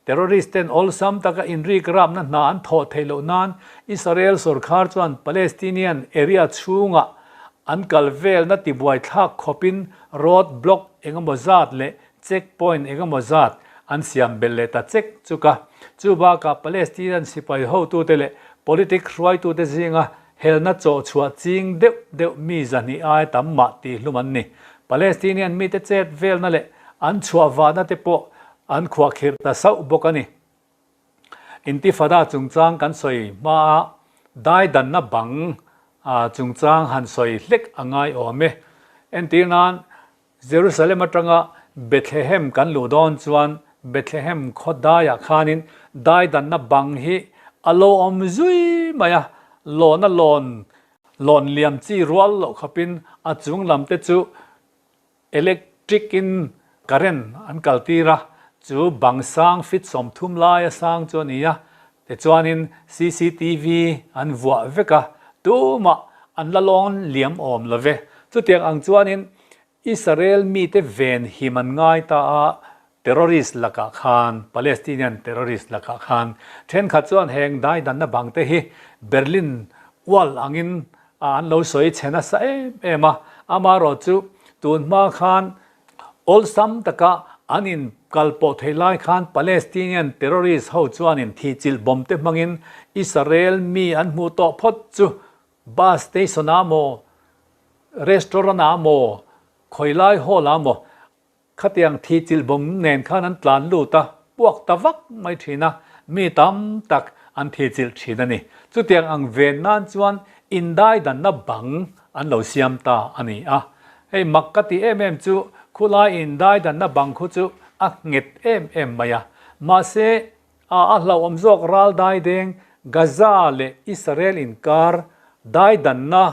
Terrorist ten awlsam taka inrik rapna hna an thawh theih loh nan Israel sorkar chuan Palestinian area chhungah an kal velna tibuai thlak khawpin road block engemaw zat leh check point engemaw zat an siam belh leh ta chek chuk a. Chu bakah Palestinian sipai hotute leh politic hruaitute zinga Helna chawh chhuah ching deuh deuh mi 200 ai tam mah tih hlum an ni. Palestinian mite chet velna leh an chhuah vahna te pawh an khuahkhirh ta sauh bawk a ni. Intifada chungchang kan sawi hmaa daidanna bang chungchang han sawi hlek a ngai awm e. Entir nan Jerusalem atanga Bethlehem kan luh dawn chuan Bethlehem khaw daiah khanin daidanna bang hi a lo awm zui mai a, lawna lawn lawn liam chi rual loh khawpin a chung lam te chu electric in current an kal tir a, chu bang sang feet 30 laia sang chu a ni a, tichuanin cctv an vuah vek a, tumah an la lawn liam awm lo ve. Chutiang ang chuanin Israel mite ven him an ngai ta a. Terrorist lakah khan, Palestinian terrorist lakah khan thenkhat chuan heng daidanna bang te hi Berlin Wall angin an lo sawi chhe nasa em em a, amaherawh chu tun hma khan awlsam taka an in kal pawh theih lai khan Palestinian terrorist ho chuanin thihchilh bomb te hmangin Israel mi an hmuh tawh phawt chu bus station ah maw, restaurant ah maw, khawilai hall ah maw Khatiang thi chilhbawm nen khan an tlan lut a, puak ta vak mai thin a, mi tam tak an thi chilh thin a ni. Chutiang ang ven nan chuan indaidanna bang an lo siam ta a ni a. Hei mak ka ti em em chu khulai indaidanna bang khu chu a nghet em em mai a. Mahse, a a hlauhawm zawk ral daideng Gaza leh Israel inkar daidanna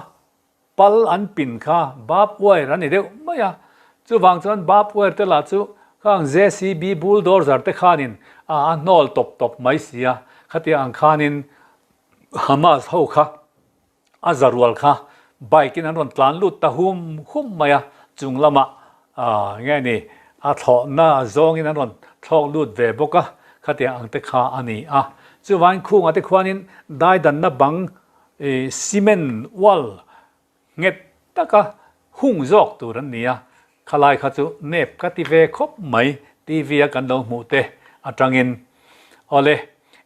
Pal an pin kha barbed wire a ni deuh mai a, chuvang chuan barbed wire te lah chu khang JCB bulldozer te khanin a a hnawl tawp tawp mai si a, khatiang ang khanin Hamas ho kha a zarual kha bike in an rawn tlan lut ta hum hum mai a, chung lamah nge ni a thlawhna zawngin an rawn thlawk lut ve bawk a, khatiang ang te kha a ni a. Chuvangin khungah te khuanin daidanna bang I cement wall nghet taka hung zawk tur an ni a, khalai kha chu nep ka ti ve khawp mai TV a kan lo hmuh te atangin. Awle,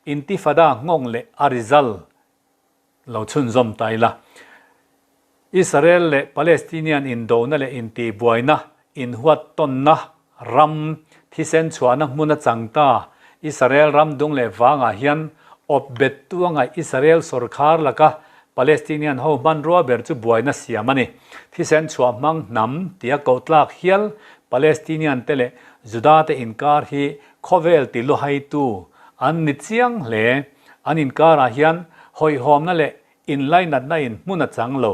Intifada nghawng leh a result lo chhunzawm ta ila. Israel leh Palestinian indona leh intihbuaina inhuat tawnna Ram thisen chhuahna hmun a chang ta. Israel ram dung leh vangah hian awp bet tu a ngaih Israel sawrkhar laka Palestinian ho hmanrua ber chu buaina siam a ni. Thisen chhuah hmang hnam tia koh tlak hial Palestinian te leh Juda te inkar hi khawvel ti luhaitu an ni chiang hle. An inkarah hian hawihhawmna leh inlainatna in hmun a chang lo.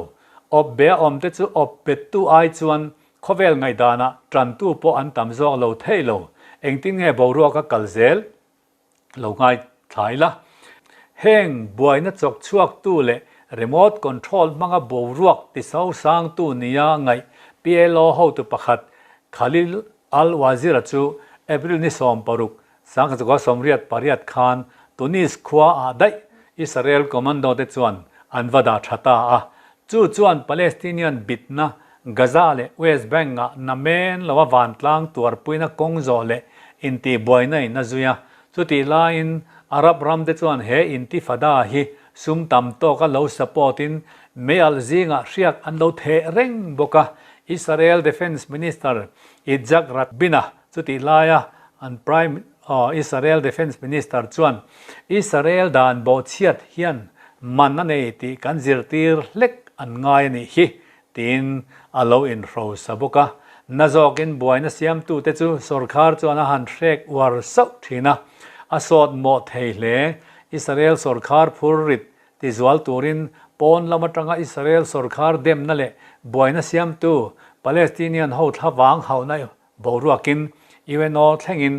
Awp be a awm te chu awp bettu ai chuan Khawvel ngaihdanah tantu pawh an tam zawk lo thei lo. Engtin nge boruak a kal zel lo ngai thlai la. Heng buaina chawk chhuaktu leh remote control hmanga boruak tisau sangtu nia ngaih PLO hotu pakhat Khalil al-Wazir-a chu April ni 16, 1988 khan Tunis khua ah daih Israel commando te chuan an va dah tha ta a. Chu chuan Palestinian bitna Gaza leh West Bank-ah namen lova vantlang tuarpuina kawng zawh leh intihbuaina in a zui a. Chutih laiin Arab ram te chuan he intifada hi sum tam tawka lo support in meialh zingah hriak an lo theh reng bawk a. Israel Defence Minister Yitzhak Rabin-a chutih laia an Prime Israel Defence Minister chuan Israel dan bawhchhiat hian man a nei tih kan zirtir hlek an ngai a nih hi tiin a lo inhrosa bawk a. Na zawkin buaina siamtute chu sawrkhar chuan a han hrek uar sauh thin a, a sawt mawh thei hle. Israel sawrkhar phur rit tizual turin pawn lam atanga Israel sawrkhar demna leh buaina siamtu Palestinian ho thlavang hauhna boruakin UNO thlengin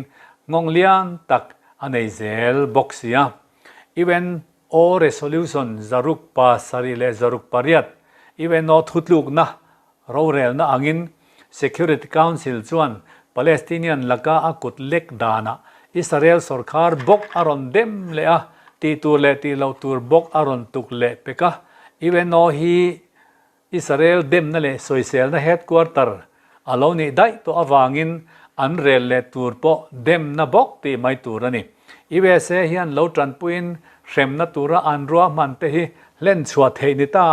nghawng lian tak a nei zel bawk si a. UN O Resolution 678, UNO thutlukna rorelna angin Security Council chuan Palestinian laka a kut lek danah Israel sawrkhar bawk a rawn dem leh a, tih tur leh tih loh tur bawk a rawn tuk leh pek a. UNO hi Israel demna leh sawiselna headquarter a lo nih daih tawh avangin an rel leh tur pawh demna bawk tih mai tur a ni. USA hian lo tanpuiin hremna tura an ruahman te hi hlen chhuah theih ni ta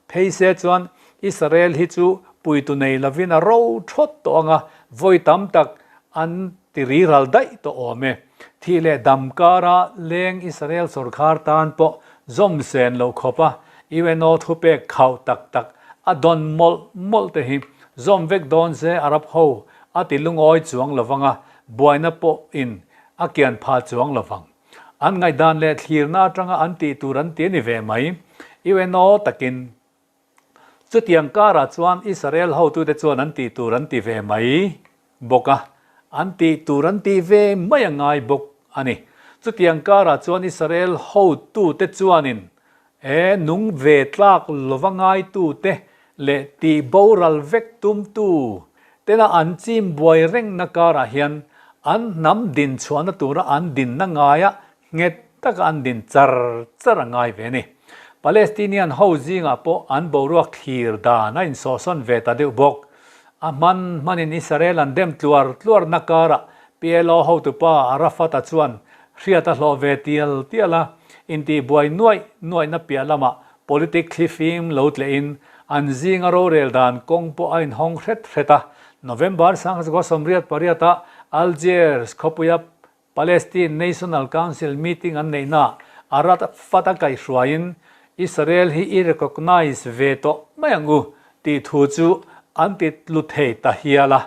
phei se chuan Israel hi chu puitu nei lovin a ro thawt tawh ang a, vawi tam tak an ti riral daih tawh awm e. Thih leh dam kara leng Israel sawrkhar tan pawh zawm sen lo khawp a, UNO thupek khauh tak tak a dawn mawlh mawlh te hi zawm vek dawn se Arab ho a ti lungawi chuang lovang a, buaina pawh in a kian phah chuang lovang. An ngaihdan leh thlirna atanga an tih tur an ti a ni ve mai. UNO takin Chutiang karah chuan Israel hotute chuan an tih tur an ti ve mai bawk a, an tih tur an tih ve mai a ngai bawk a ni. Chutiang karah chuan Israel hotute chuanin e nung ve tlak lova ngaitute leh tih boral vek tumtu tena an chim buai rengna karah hian An hnam din chhuahna tura an dinna ngaia nghet taka an din char char a ngai ve a ni. Palestinian ho zingah pawh an boruak thlir dan a insawhsawn ve ta deuh bawk. A hman hmanin Israel an dem tluar tluarna karah PLO hotupa Arafat-a chuan hriat a hlawh ve tial tial a, intihbuai nuaih nuaihna piah lamah politic thlifim lo tlehin an zinga rorel dan kawng pawh a inhawng hret hret a. November 1988-ah Algiers khawpuia Palestine National Council meeting an neihnaah Arafat-a kaihhruaiin Israel hi i recognise ve tawh mai ang u tih thu chu an ti tlu thei ta hial a.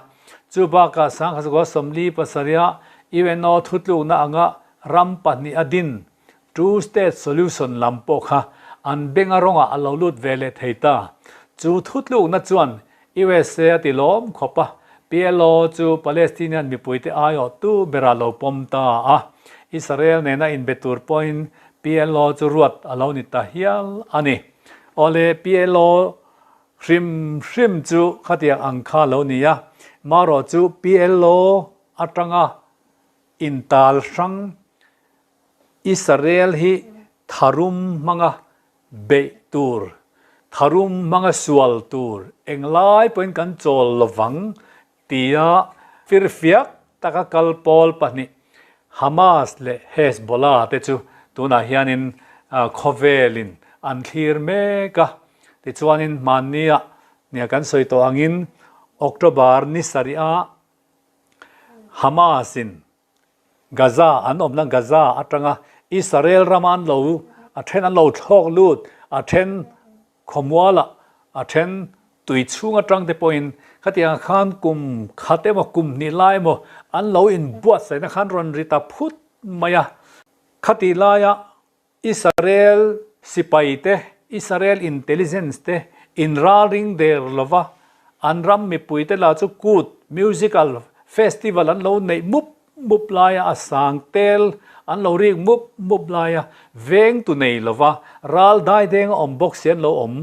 Chu bakah 1947-ah UNO thutlukna anga ram pahnih a din Two State Solution lam pawh kha an benga rawngah a lo lut ve leh thei ta. Chu thutlukna chuan USA a ti lawm khawp a, PLO chu Palestinian mipuite aiawhtu berah lo pawm ta a. Israel nena inbe tur pawhin PLO chu ruat a lo ni ta hial a ni. Awle, PLO hrim hrim chu khatiang ang kha lo ni a, marawh chu PLO atanga intal hrang Israel hi tharum hmanga beih tur, tharum hmanga sual tur englai pawhin kan chawl lovang tia firfiak taka kal pawl pahnih Hamas leh Hezbollah te chu tunah hianin khawvelin an thlir mek a. Tichuanin hmannia nia kan sawi tawh angin October ni sarih-a Hamas-in Gaza an awmna Gaza atanga Israel rama an lo a then an lo thlawk lut, a then khawmualah, a then tui chhung atang te pawhin khatiang khan kum khat emaw kum hnih lai emaw an lo inbuatsaihna khan rawn ri ta phut mai a. Khatih laia Israel sipai te, Israel intelligence te inralring der lova an ram mipui te lah chu kut, musical, festival an lo neih mup mup laia a sang tel an lo rik mup mup laia vengtu nei lova ral daideng a awm bawk si an lo awm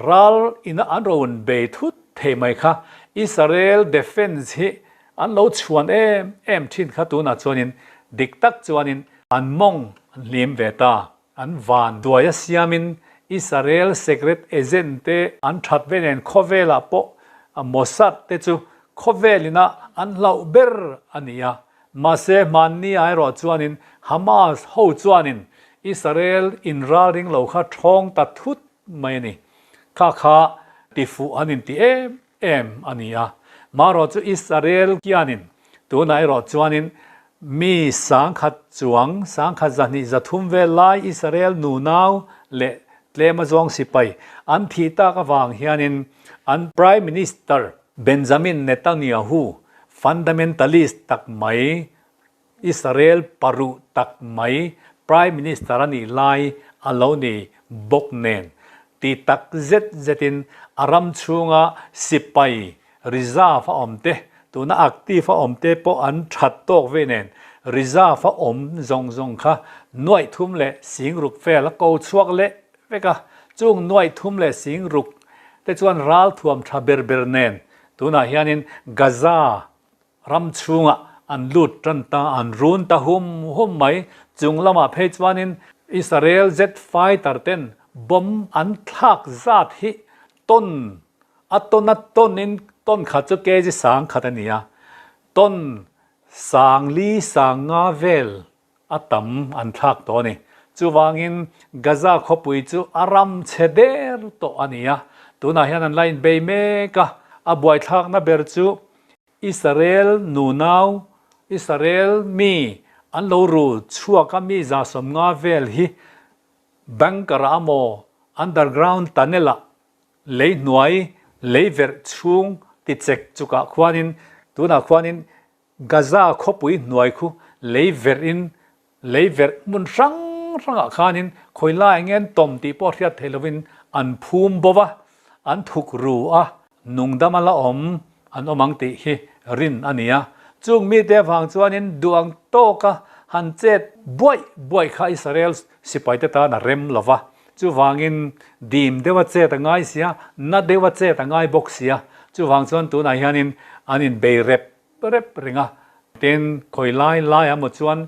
ral ina an rawn bei thut thei mai kha Israel defence hi an lo chhuan em em thin kha tunah chuanin dik tak chuanin An mawng an hlim ve ta. An van duai a siamin Israel secret agent te an that ve nen khawvelah pawh Mossad te chu khawvel ina an hlauh ber a ni a. Mahse hmanni ah erawh chuanin Hamas ho chuanin Israel inralring lo kha thawng ta thut mai a ni. Kha kha tifuh an inti em em a ni a. Marawh chu Israel kianin tunah erawh chuanin mi sangkhat chuang, sangkhat zahnih zathum vel lai Israel nunau leh tlema zawng sipai an thih tak avang hianin an Prime Minister Benjamin Netanyahu fundamentalist tak mai Israel paruh tak mai Prime Minister a nih lai a lo ni bawk nen ti tak zet zetin a ram chhunga sipai reserve a awm te, tuna active a awm te pawh an that tawk ve nen reserve a awm zawng zawng kha nuaih thum leh sing ruk vel a ko chhuak leh vek a, chung nuaih thum leh sing ruk te chuan ralthuam tha ber ber nen tunah hianin Gaza Ram chhungah an lut tan ta, an run ta hum hum mai. Chung lamah phei chuanin Israel jet fighter ten bomb an thlak zat hi ton a ton a ton in ton khat chu kg sang khat a ni a, ton sang li sang nga vel a tam an thlak tawh a ni. Chuvangin Gaza khawpui chu a ram chhe der tawh a ni a, tunah hian an la inbei mek a, a buaithlakna ber chu Israel nunau, Israel mi an lo ru chhuak a mi za sawmnga vel hi bunker ah maw underground tunnel ah lei hnuai lei verh chhung ti chek chukah khuanin tunah khuanin Gaza khawpui hnuai khu lei verh in lei verh hmun hrang hrangah khanin khawi lai nge an tawm tih pawh hriat theih lovin an phum bo va, an thuk ru a, nungdam a la awm an awm ang tih hi rin a ni a. Chung mite avang chuanin duang tawka han chet buaih buaih kha Israel sipaite tan a rem lo va, chuvangin dim deuha chet a ngai sia, na deuha chet a ngai bawk sia, chuvang chuan tunah hianin an inbei rep rep reng a. Tin, khawi lai lai ah maw chuan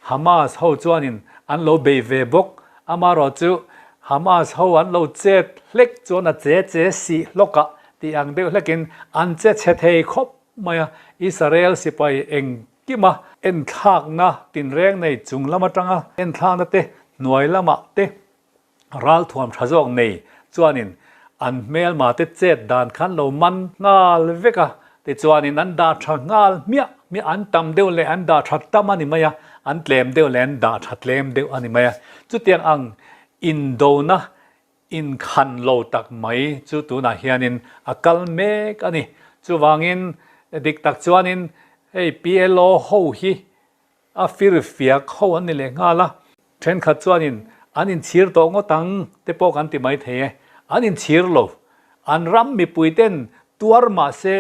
Hamas ho chuanin an lo bei ve bawk. Amaherawhchu Hamas ho an lo chet hlek chuan a che che sih hlawk ah tih ang deuh hlekin an che chhe thei khawp mai a. Israel sipai engkima enthlakna tinreng nei chung lam atanga enthlakna te hnuai lamah te Ralthuam tha zawk nei chuanin an hmelma te chet dan khan lo man nghal vek a, tichuanin an dah tha nghal hmiah hmiah, an tam deuh leh an dah tha tam a ni mai a, an tlem deuh leh an dah tha tlem deuh a ni mai a. Chutiang ang indona inkhan lo tak mai chu tunah hianin a kal mek a ni. Chuvangin dik tak chuanin hei PLO ho hi A firfiak ho an ni leh nghal a, thenkhat chuanin an inchhir tawh ngawt ang te pawh kan ti mai thei e. An inchhir lo. An ram mipuiten tuar mah se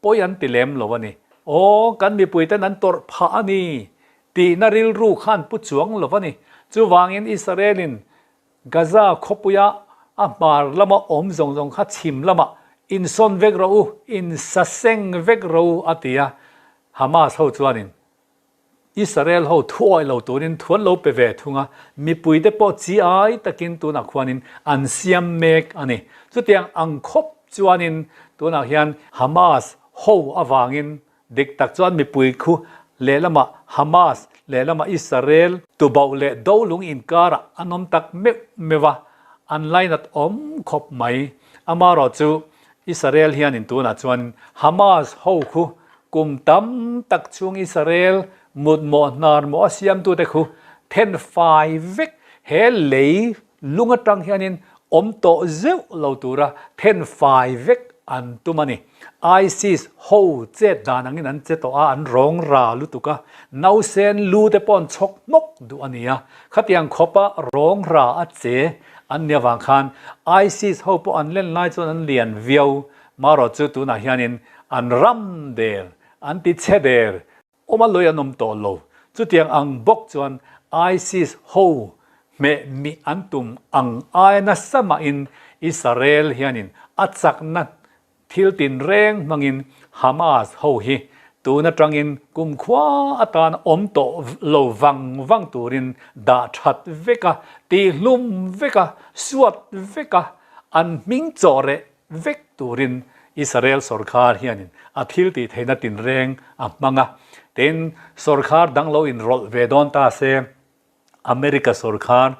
pawi an ti lem lo a ni. Aw, kan mipuiten an tawrh phah a ni tihna rilru khan pu chuang lo a ni. Chuvangin Israel-in Gaza khawpuia a hmar lama awm zawng zawng kha chhim lamah insawn vek rawh u, insaseng vek rawh u a ti a. Hamas ho chuanin Israel ho thuawih lo turin thu an lo pe ve thung a, mipuite pawh chi ai takin tunah khuanin an siam mek a ni. Chutiang ang khawp chuanin tunah hian Hamas ho avangin dik tak chuan mipui khu lehlamah Hamas lehlamah Israel tubauh leh dolung inkarah an awm tak meuh meuh a, an lainat awm khawp mai. Amaherawhchu Israel hianin tunah chuan Hamas ho khu Kum tam tak chhung Israel mutmawh hnarmawh a siamtute khu then fai vek he lei lung atang hianin awm tawh zeuh lo tura then fai vek an tum a ni. ISIS ho chet dan angin an che tawh a, an rawng ra lutuk a, nausen lu te pawh an chhawk hmawk duh a ni a. Khatiang khawpa rawng ra a che an nih avang khan ISIS ho pawh an len lai chuan an lian viau Marawh chu tunah hianin an ram der, an ti chhe der, awm a lawi an awm tawh lo. Chutiang ang bawk chuan ISIS ho hmeh mih an tum ang aia nasa mahin Israel hianin a chakna thil tinreng hmangin Hamas ho hi tun atangin kumkhua atan awm tawh lo vang vang turin dah that vek a, tihlum vek a, suat vek a, an hming chawh reh vek turin Israel sawrkhar hianin a thil tih theihna tinreng a hmang a. Tin, sawrkhar dang lo inrawlh ve dawn ta se, America sawrkhar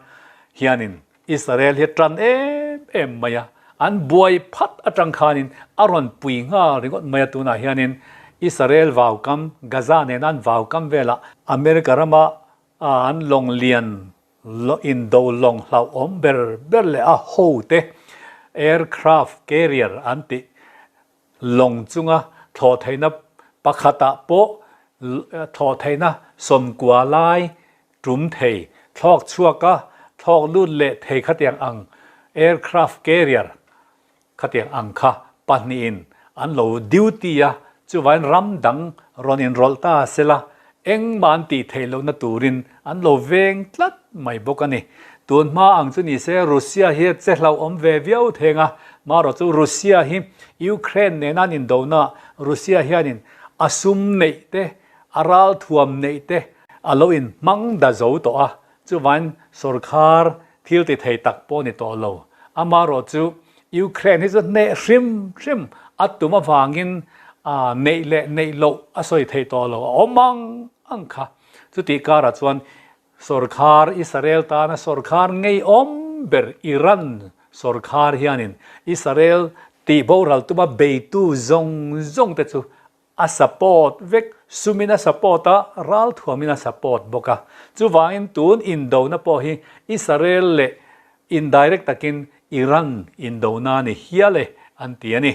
hianin Israel hi a tan em em mai a, an buai phat atang khanin a rawn pui nghal ringawt mai a, tunah hianin Israel vaukam, Gaza nena an vaukam velah America rama an lawng lian Indo lawng hlauhawm ber ber leh a hote aircraft carrier an tih lawng chunga thlawh theihna pakhatah pawh thlawh theihna 90 lai tum thei, thlawk chhuaka thlawk lut leh thei khatiang ang aircraft carrier Khatiang ang kha pahnihin an lo duty a, chuvain ram dang rawn inrawlh ta sela, engmah an tih theih lohna turin an lo veng tlat mai bawk a ni. Tun hma ang chu ni se Russia hi a che hlauhawm ve viau theng a, marawh chu Russia hi Ukraine nena an indona Russia hianin a sum neih te, a ralthuam neih te a lo inhmang da zo tawh a, chuvain sorkar Thil ti thei tak pawh ni tawh lo. Amaherawh chu Ukraine hi chu hneh hrim hrim a tum avangin neih leh neih loh a sawi thei tawh lo a awm ang ang kha. Chutih karah chuan sawrkhar Israel tana sawrkhar ngeiawm ber Iran sawrkhar hianin Israel tih boral tuma beitu zawng zawng te chu A support vek, sumin a support a, ralthuamin a support bawk a. Chuvangin tun indona pawh hi Israel leh indirect takin Iran indona a ni hial e an ti a ni.